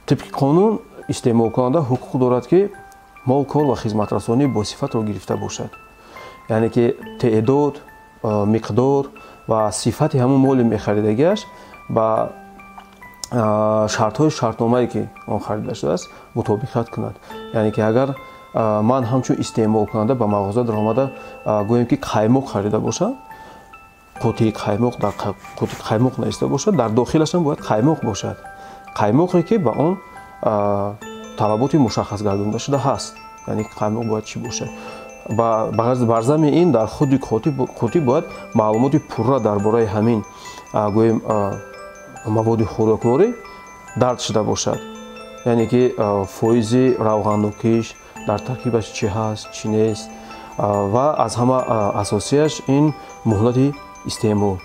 Тибқи қонун истеъмолкунанда ҳуқуқ дорад, ки мол, кор ва хизматрасонии босифатро гирифта бошад, яъне ки теъдод, миқдор ва сифати ҳамон моли мехаридагиаш ба шартҳои шартномае, ки он харида шудааст, мутобиқат кунад. Яъне ки агар ман ҳамчун истеъмолкунанда ба мағоза даромада, гӯем ки қаймоқ харида бошам, қутии қаймоқ дар қути қаймоқ наиста бошад, дар дохилашам бояд қаймоқ бошад, қаймоқе ки ба он талаботи мушаххас гардонда шуда ҳаст, яъне қаймоқ бояд чӣ бошад. Бар замми ин дар худи қутӣ бояд маълумоти пурра дар бораи ҳамин, гӯем, маводи хӯрокворӣ дард шуда бошад, яъне ки фоизи равғаннокиш дар таркибаш чӣ ҳаст, чӣ нест, ва аз ҳама асосияш ин муҳлати истеъмол.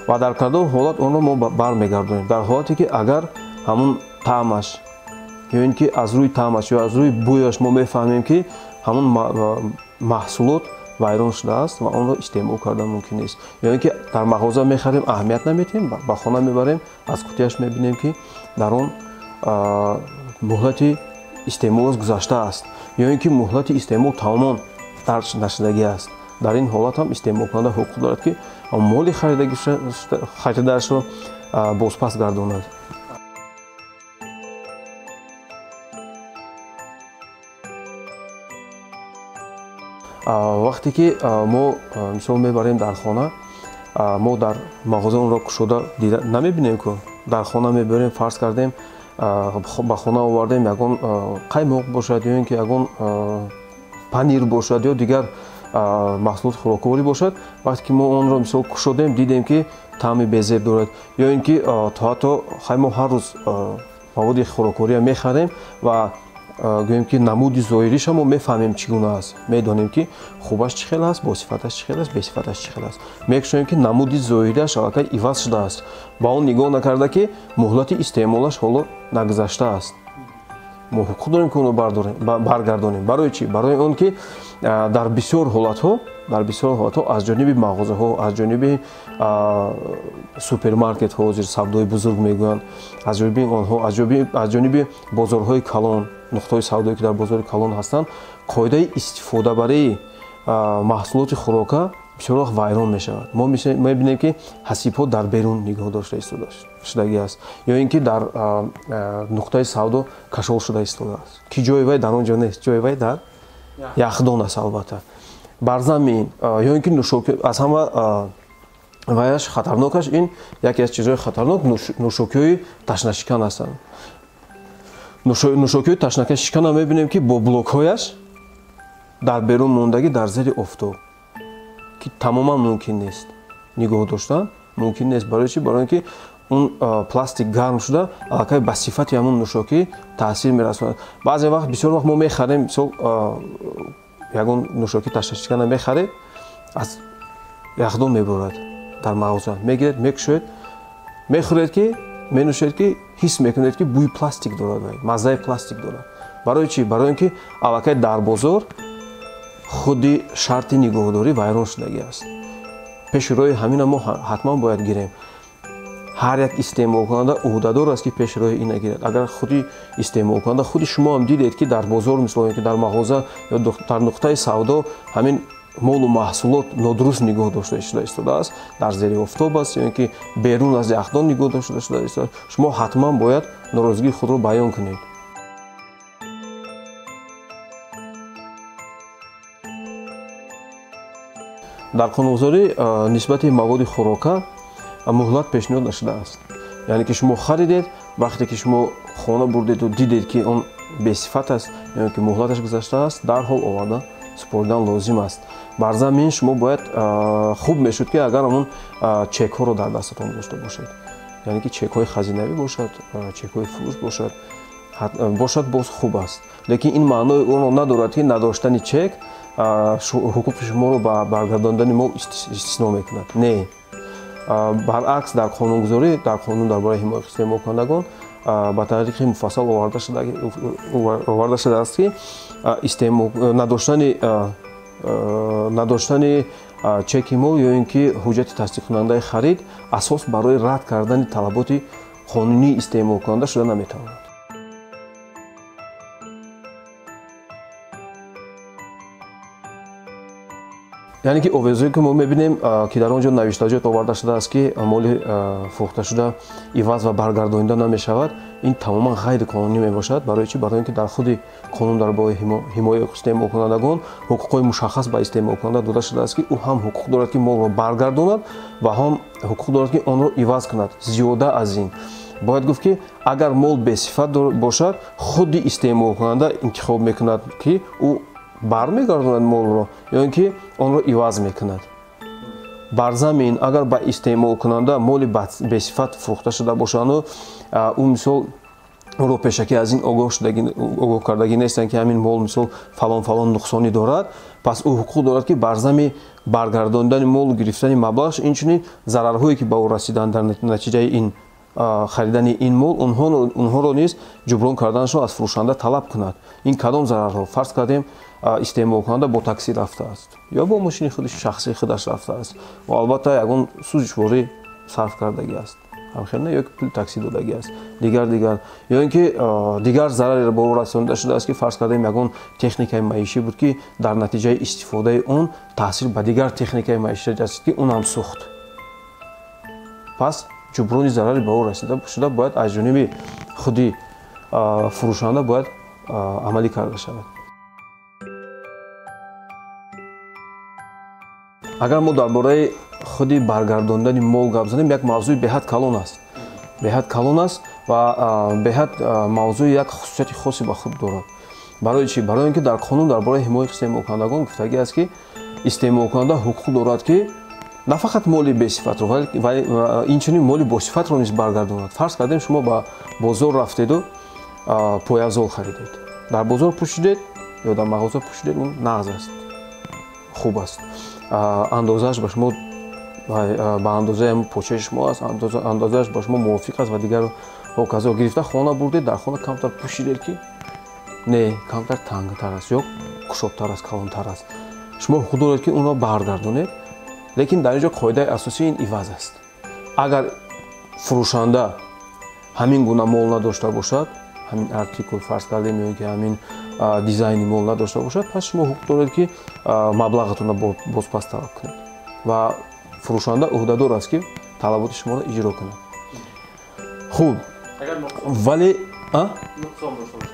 Ва дар кадом ҳолат онро мо бармегардонем? Дар ҳолате ки агар ҳамун таъмаш ё ин ки аз рӯи таъмаш ё аз рӯи бӯяш мо мефаҳмем, ки ҳамун маҳсулот вайрон шудааст ва онро истеъмол кардан мумкин нест, ё ин ки дар мағоза мехарем, аҳамият наметиҳем, ба хона мебарем, аз қутияш мебинем, ки дар он муҳлати истеъмолаш гузаштааст ё ин ки муҳлати истеъмол тамоман дарҷ нашудагӣ аст. Дар ин ҳолат ҳам истеъмолкунанда ҳуқуқ дорад, ки моли харидаашро бозпас гардонад. Вақте ки мо, мисол, мебарем дар хона, мо дар мағоза онро кушода дида намебинем ку, дар хона мебарем, фарз кардем, ба хона овардем, ягон қаймоқ бошад ё ин ки ягон панир бошад ё дигар маҳсулоти хӯрокворӣ бошад, вақте ки мо онро, мисол, кушодем, дидем, ки таъми безеб дорад, ё ин ки то ҳатто хай мо ҳар рӯз маводи хӯроквория мехарем ва, гӯем ки, намуди зоҳириша мо мефаҳмем, чӣ гуна аст, медонем, ки хубаш чӣ хел аст, босифаташ чӣ хел аст, бесифаташ чӣ хел аст. Мекушоем, ки намуди зоҳириаш аллакай иваз шудааст, ба он нигоҳ накарда, ки муҳлати истеъмолаш ҳоло нагузаштааст, мо ҳуқуқ дорем, ки онро баргардонем. Барои чӣ? Барои он ки дар бисёр ҳолатҳо аз ҷониби мағозаҳо, аз ҷониби супермаркетҳо, ҳозир савдои бузург мегӯянд, аз ҷониби онҳо, аз ҷониби бозорҳои калон, нуқтаҳои савдое, ки дар бозори калон ҳастанд, қоидаи истифодабарии маҳсулоти хӯрока бисёр вақт вайрон мешавад. Мо мебинем, ки ҳасибҳо дар берун нигоҳ дошта шудагӣ аст ё ин ки дар нуқтаи савдо кашол шуда истодааст, ки ҷои вай дар он ҷо нест, ҷои вай дар яхдон аст, албатта. Бар замми ин ё ин ки нӯшоки, аз ҳама ваяш хатарнокаш ин, яке аз чизҳои хатарнок нӯшокиҳои ташнашикан ҳастанд. Нӯшокиҳои ташнашиканам мебинем, ки бо блокҳояш дар берун мондагӣ, дар зери офтоб, ки тамоман мумкин нест, нигоҳ доштан мумкин нест. Барои чӣ? Барои он ки он пластик гарм шуда, аллакай ба сифати ҳамон нӯшокӣ таъсир мерасонад. Баъзе вақт, бисёр вақт мо мехарем, мисол, ягон нӯшокӣ ташнашикана мехаред, аз яхдон мебурад, дар мағоза мегиред, мекушоед, мехӯред, ки менӯшед, ки ҳис мекунед, ки бӯи пластик дорад, маззаи пластик дорад. Барои чӣ? Барои он ки аллакай дар бозор худи шарти нигоҳдорӣ вайрон шудагӣ аст. Пеши роҳи ҳамина мо ҳатман бояд гирем. Ҳар як истеъмолкунанда ӯҳдадор аст, ки пеши роҳи ина гирад. Агар худи истеъмолкунанда, худи шумо ҳам дидед, ки дар бозор, мисол, ки дар мағоза ё дар нуқтаи савдо ҳамин молу маҳсулот нодуруст нигоҳ дошта шуда истодааст, дар зери офтоб аст ё ин ки берун аз яхдон нигоҳ дошта шуда истодааст, шумо ҳатман бояд норозигии худро баён кунед. Дар қонунгузорӣ нисбати маводи хӯрока муҳлат пешниҳод нашудааст, яъне ки шумо харидед, вақте ки шумо хона бурдеду дидед, ки он бесифат аст ё ки муҳлаташ гузаштааст, дарҳол оварда супоридан лозим аст. Бар замин шумо бояд, хуб мешуд, ки агар ҳамон чекҳоро дар дастатон дошта бошед, яъне ки чекҳои хазинавӣ бошад, чекҳои фурӯш бошад, боз хуб аст. Лекин ин маънои онро надорад, ки надоштани чек ҳуқуқи шуморо ба баргардондани мол истисно мекунад. Не, баръакс, дар қонунгузорӣ, дар қонун дар бораи ҳимояи истеъмолкунандагон ба тариқи муфассал оварда шудааст, ки надоштани чеки мол ё ин ки ҳуҷҷати тасдиқкунандаи харид асос барои рад кардани талаботи қонунии истеъмолкунанда шуда наметавонад. Яъне ки овезҳое ки мо мебинем, ки дар он ҷо навиштаҷот оварда шудааст, ки моли фурӯхташуда иваз ва баргардонида намешавад, ин тамоман ғайриқонунӣ мебошад. Барои чӣ? Барои ин ки дар худи қонун дар бораи ҳимояи истеъмолкунандагон ҳуқуқҳои мушаххас ба истеъмолкунанда дода шудааст, ки ӯ ҳам ҳуқуқ дорад, ки молро баргардонад ва ҳам ҳуқуқ дорад, ки онро иваз кунад. Зиёда аз ин бояд гуфт, ки агар мол бесифат бошад, худи истеъмолкунанда интихоб мекунад, ки ӯ бармегардонад молро ё ин ки онро иваз мекунад. Бар замин агар ба истеъмолкунанда моли бесифат фурӯхта шуда бошаду ӯ мисол ӯро пешакӣ аз ин огоҳ кардагӣ нестанд, ки ҳамин мол мисол фалон фалон нуқсонӣ дорад, пас ӯ ҳуқуқ дорад, ки бар зами баргардондани молу гирифтани маблағаш, инчунин зарарҳое ки ба ӯ расиданд дар натиҷаи ин харидани ин мол, онҳоро низ ҷуброн карданашро аз фурӯшанда талаб кунад. Ин кадом зарарҳо? Фарз кардем, истеъмолкунанда бо такси рафтааст ё бо мошини худи шахсии худаш рафтааст ва албатта ягон сӯзишворӣ сарф кардагӣ аст, ҳамхел не, ё ки пули такси додагӣ аст, дигар ё ин ки дигар зарареро ба ӯ расонида шудааст, ки фарз кардем ягон техникаи маишӣ буд, ки дар натиҷаи истифодаи он таъсир ба дигар техникаи маишӣ расид, ки он ҳам сӯхт. Пас ҷуброни зарари ба ӯ расида шуда бояд аз ҷониби худи фурӯшанда бояд амалӣ карда шавад. Агар мо дар бораи худи баргардондани мол гап занем, як мавзӯи беҳад калон аст. Беҳад калон аст ва беҳад мавзӯи як хусусияти хосе ба худ дорад. Барои чӣ? Барои ин ки дар қонун дар бораи ҳимояи истеъмолкунандагон гуфтагӣ аст, ки истеъмолкунанда ҳуқуқ дорад, ки на фақат моли бесифатро, ва инчунин моли босифатро низ баргардонад. Фарз кардем, шумо ба бозор рафтеду пойафзол харидед. Дар бозор пӯшидед ё дар мағоза пӯшидед, он нағз аст, хуб аст. Андозааш ба шумо ба андозаи почаи шумо аст, андозааш ба шумо мувофиқ аст ва дигар ҳоказо. Гирифта хона бурдед, дар хона камтар пӯшидед, ки не, камтар тангтар аст ё кушодтар аст, калонтар аст. Шумо ҳуқуқ доред, ки онро баргардонед, лекин дар ин ҷо қоидаи асосӣ ин иваз аст. Агар фурӯшанда ҳамин гуна мол надошта бошад, ҳамин артикул фарз кардем ё ин ки ҳамин дизайни мол надошта бошад, пас шумо ҳуқуқ доред, ки маблағатонро бозпас талаб кунед ва фурӯшанда ӯҳдадор аст, ки талаботи шуморо иҷро кунад. Хуб, вале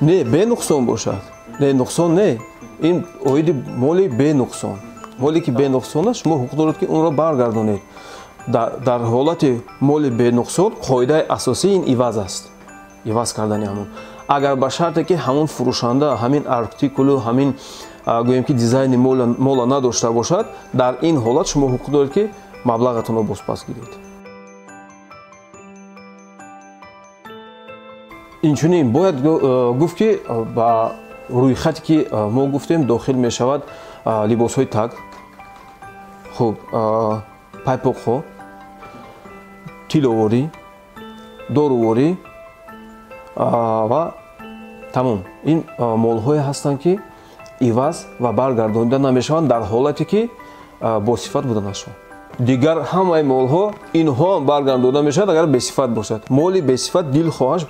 не бенуқсон бошад, не нуқсон не, ин оиди моли бенуқсон. Моле ки бенуқсон аст, шумо ҳуқуқ доред, ки онро баргардонед. Дар ҳолати моли бенуқсон қоидаи асосӣ ин иваз аст, иваз кардани ҳамон. Агар ба шарте ки ҳамон фурӯшанда ҳамин артикулу ҳамин гӯем ки дизайни мола надошта бошад, дар ин ҳолат шумо ҳуқуқ доред, ки маблағатонро бозпас гиред. Инчунин бояд гуфт, ки ба рӯйхате ки мо гуфтем дохил мешавад либосҳои таг, хуб, пайпоқҳо, тилловорӣ, доруворӣ ва тамом. Ин молҳое ҳастанд, ки иваз ва баргардонида намешаванд дар ҳолате ки босифат буданашон. Дигар ҳамаи молҳо инҳо ҳам баргардонида мешавад, агар бесифат бошад. Моли бесифат дилхоҳаш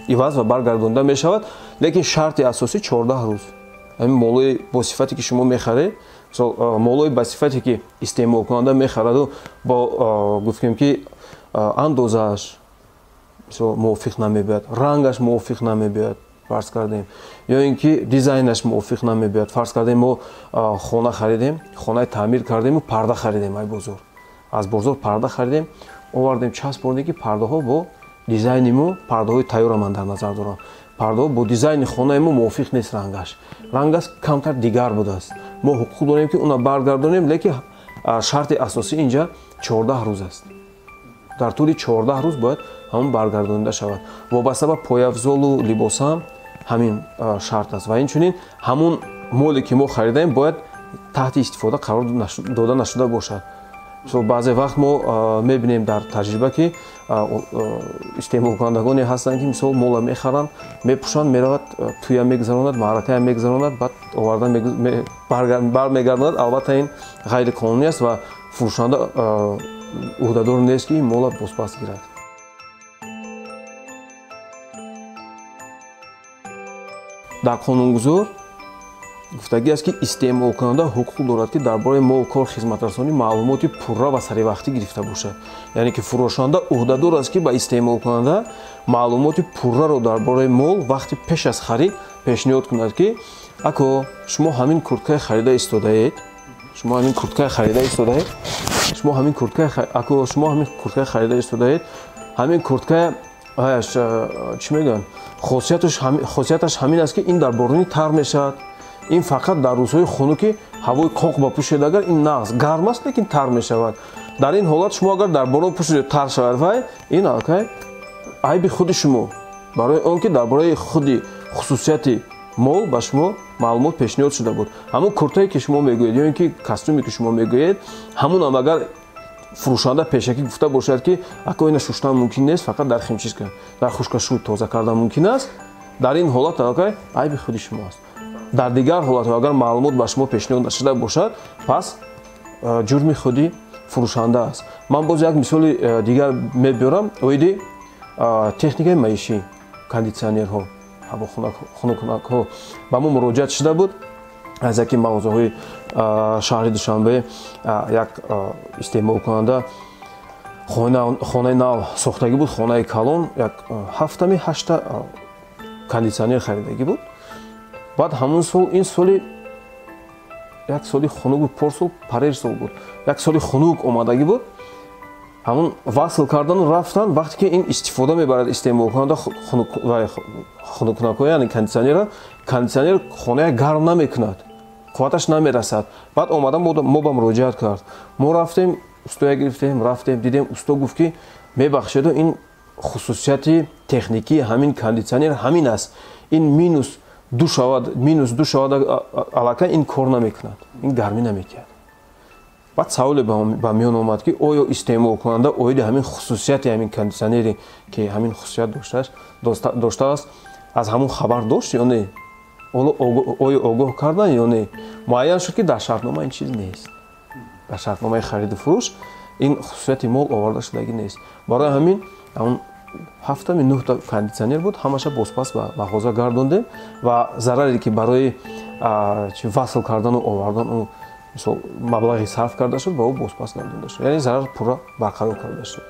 иваз ва баргардонида мешавад, лекин шарти асосӣ 14 рӯз. Ҳамин молҳои босифате ки шумо мехаред, мисол молҳои босифате ки истеъмолкунанда мехараду бо гуфтем ки андозааш мисол мувофиқ намебиёяд, рангаш мувофиқ намебиёяд, фарз кардем, ё ин ки дизайнаш мувофиқ намебиёяд. Фарз кардем, мо хона харидем, хонаи таъмир кардему парда харидем ай бозор. Аз бозор парда харидем, овардем, часпондем, ки пардаҳо бо дизайни мо, пардаҳои тайёра ман дар назар дорам, пардаҳо бо дизайни хонаи мо мувофиқ нест, рангаш камтар дигар будааст. Мо ҳуқуқ дорем, ки онро баргардонем, лекин шарти асосӣ инҷа 14 рӯз аст. Дар тӯли 14 рӯз бояд ҳамон баргардонида шавад. Вобаста ба пойафзолу либос ҳам ҳамин шарт аст ва инчунин ҳамон моле ки мо харидаем бояд таҳти истифода қарор дода нашуда бошад. Баъзе вақт мо мебинем дар таҷриба, ки истеъмолкунандагоне ҳастанд, ки мисол мола мехаранд, мепӯшанд, меравад тӯя мегузаронад, маъракая мегузаронад, баъд оварда бармегардонад. Албатта ин ғайриқонунӣ аст ва фурӯшанда ӯҳдадор нест, ки ин мола бозпас гирад. Дар қонунгузор Гуфтагӣ аст, ки истеъмолкунанда ҳуқуқ дорад, ки дар бораи мол, кор, хизматрасонӣ маълумоти пурра ва саривақтӣ гирифта бошад. Яъне ки фурӯшанда ӯҳдадор аст, ки ба истеъмолкунанда маълумоти пурраро дар бораи мол вақти пеш аз харид пешниҳод кунад, ки ако, шумо ҳамин курткаи харида истодаед, шумо ҳамин курткаи харида истодаед, шумо ҳамин курткаи, ако, шумо ҳамин курткаи харида истодаед, ҳамин курткая чӣ мегӯянд, хосияташ ҳамин аст, ки ин дар борони тар мешавад, ин фақат дар рӯзҳои хунуки ҳавои қоқ ба пӯшед, агар ин нағз гарм аст, лекин тар мешавад. Дар ин ҳолат шумо агар дар борон пӯшед, тар шавад, вай ин аллакай айби худи шумо, барои он ки дар бораи худи хусусияти мол ба шумо маълумот пешниҳод шуда буд. Ҳамон куртае, ки шумо мегӯед, ё ин ки костюме, ки шумо мегӯед, ҳамунам агар фурӯшанда пешакӣ гуфта бошад, ки ако, ина шуштан мумкин нест, фақат дар химчистка, дар хушкашӯй тоза кардан мумкин аст, дар ин ҳолат аллакай айби худи шумо аст. Дар дигар ҳолатҳо, агар маълумот ба шумо пешниҳод нашуда бошад, пас ҷурми худи фурӯшанда аст. Ман боз як мисоли дигар мебиёрам оиди техникаи маишӣ, кондитсионерҳо, ҳавохунуккунакҳо. Ба мо муроҷиат шуда буд аз яке мағозаҳои шаҳри Душанбе. Як истеъмолкунанда хонаи нав сохтагӣ буд, хонаи калон, як ҳафтами ҳашта кондитсионер харидагӣ буд. Баъд ҳамун сол, ин соли як соли хунук буд, порсол, парерсол буд, як соли хунук омадагӣ буд. Ҳамун васл кардану рафтан. Вақте ки ин истифода мебарад истеъмолкунанда хунуккунакҳо, яъне кондитсионера, кондитсионер хоная гарм намекунад, қувваташ намерасад. Баъд омада мо ба муроҷиат кард. Мо рафтем, устоя гирифтем, рафтем, дидем. Усто гуфт, ки мебахшеду, ин хусусияти техникии ҳамин кондитсионер ҳамин аст, ин -2 шавад, -2 шавад, аллакай ин кор намекунад, ин гармӣ намедиҳад. Баъд саволе ба миён омад, ки оё истеъмолкунанда оиди ҳамин хусусияти ҳамин кондитсионере, ки ҳамин хусусият доштааст, аз ҳамун хабар дошт ё не, оё огоҳ кардан ё не. Муайян шуд, ки дар шартнома ин чиз нест, дар шартномаи хариду фурӯш ин хусусияти мол оварда шудагӣ нест. Барои ҳамин ҳамун ҳафтами нӯҳта кондитсионер буд, ҳамаша бозпас ба мағоза гардондем ва зараре, ки барои васл кардану овардан, мисол, маблағи сарф карда шуд, ба ӯ бозпас гардонда шуд, яъне зарар пурра барқарор карда шуд.